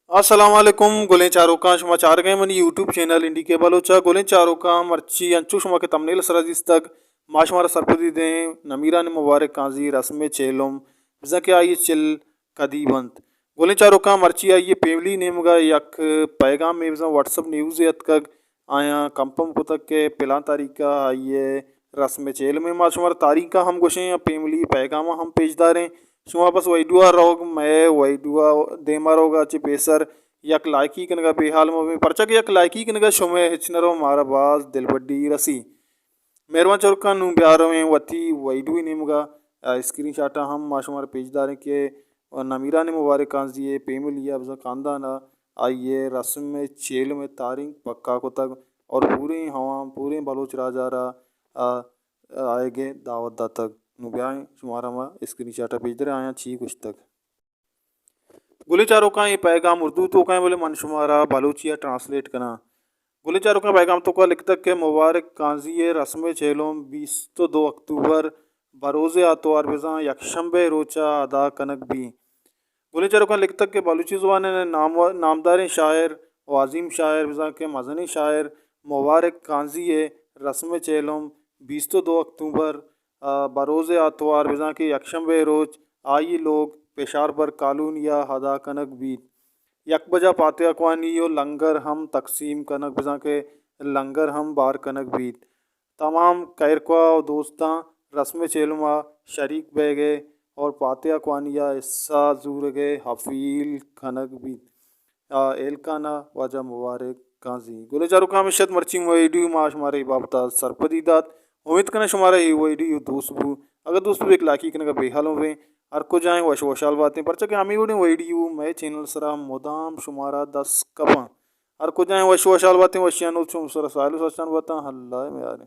السلام علیکم گلیں چاروکاں، شما چارگ ءَ منی یوٹیوب چینل این ڈی کے بلوچ ءَ۔ گلیں چاروکاں، مرچی انچو شما کہ تھمبنیل ءِ سرا دیستگ، ما شمارا سرپدی دیں نمیران مبارک قاضی رسم چہلم، بزاں کہ آئی ءِ چل کدی بنت۔ گلیں چاروکاں، مرچی آئی ءِ پیملی نیمگ ءَ یک پیغامے بزاں واٹس اپ نیوزے اتکگ، آیاں کنفرم کتگ کہ پلان تاریخ ءَ آئی ءِ رسم چہلم ایں۔ ما شمارا تاریخ ءَ ہم گوشیں ءُ پیملی پیغام ءَ ہم پیش داریں۔ شما بس ویڈیو ءَ روگ، مئے ویڈیو ءَ دیما روگ ءَ چہ پیسر یک لائکی کنگ ءَ بے حال مہ بیں، پرچا کہ یک لائکی کنگ ءَ شمئے ہچ نہ رو، مارا باز دلبڈی رسی۔ مہروان چاروکاں، نوں بیا رویں وتی ویڈیو ءِ نیمگ ءَ، آ، اسکرین شاٹ ءَ ہم ما شمارا پیش داریں کہ نمیران مبارک قاضی ءِ پیملی ءَ بزاں خاندان ءَ آئی ءِ رسم چہلم ءِ تاریخ پکا کتگ اور پوریں عوام، پوریں بلوچ راج ءَ را، آ، آیگ ءِ دعوت داتگ۔ نوں بیائیں شمارا ما اسکرین شاٹ ءَ پیش داریں آیاں چی گوشتگ۔ گلیں چاروکاں، اے پیغام اردو توکا ایں، بلے من شمارا بلوچی ءَ ٹرانسلیٹ کناں۔ گلیں چاروکاں، پیغام توکا لکھتگ کہ مبارک قاضی ءِ رسم چہلم بیست و دو اکتوبر بروز آتوار بزاں یکشنبہ روچ ءَ ادا کنگ بی۔ گلیں چاروکاں، لکھتگ کہ بلوچی زبان ءِ نام-، نامداریں شاعر و عظیم شاعر بزاں کہ مزنیں شاعر مبارک قاضی ءِ رسم چہلم بیست و دو اکتوبر، آ، بروز آتوار بزاں کہ یکشنبہ روچ آئی لوگ پیشار بر کالونی ءَ ادا کنگ بیت۔ یک بجا پاتیا کوانی و لنگر ہم تقسیم کنگ بزاں کہ لنگر ہم بار کنگ بیت۔ تمام خیرخواہ و دوستاں رسم چہلم ءَ شریک بیگ ءِ اور پاتیا کوانی ءَ حصہ زورگ ءِ اپیل کنگ بیت۔ آ، ایلکان ءَ واجہ مبارک قاضی۔ گلیں چاروکاں، ہمیش ات مرچی ویڈیو، ما شمارا اے بابت ءَ سرپدی دات۔ امیت کناں شمارا اے ویڈیو دوست بو۔ اگر دوست بو، یک لائکی کنگ ءَ بے حال مہ بیں۔ ہر کجائیں وش وشحال باتیں، پرچا کہ ہمے وڑیں ویڈیو مئے چینل سرا مدام شمارا دست کپاں۔ ہر کجائیں وش وشحال باتیں، وشیانی روچ شمئے سرا ساہیل و ساچان باتاں۔ اللہ ءِ میاریں۔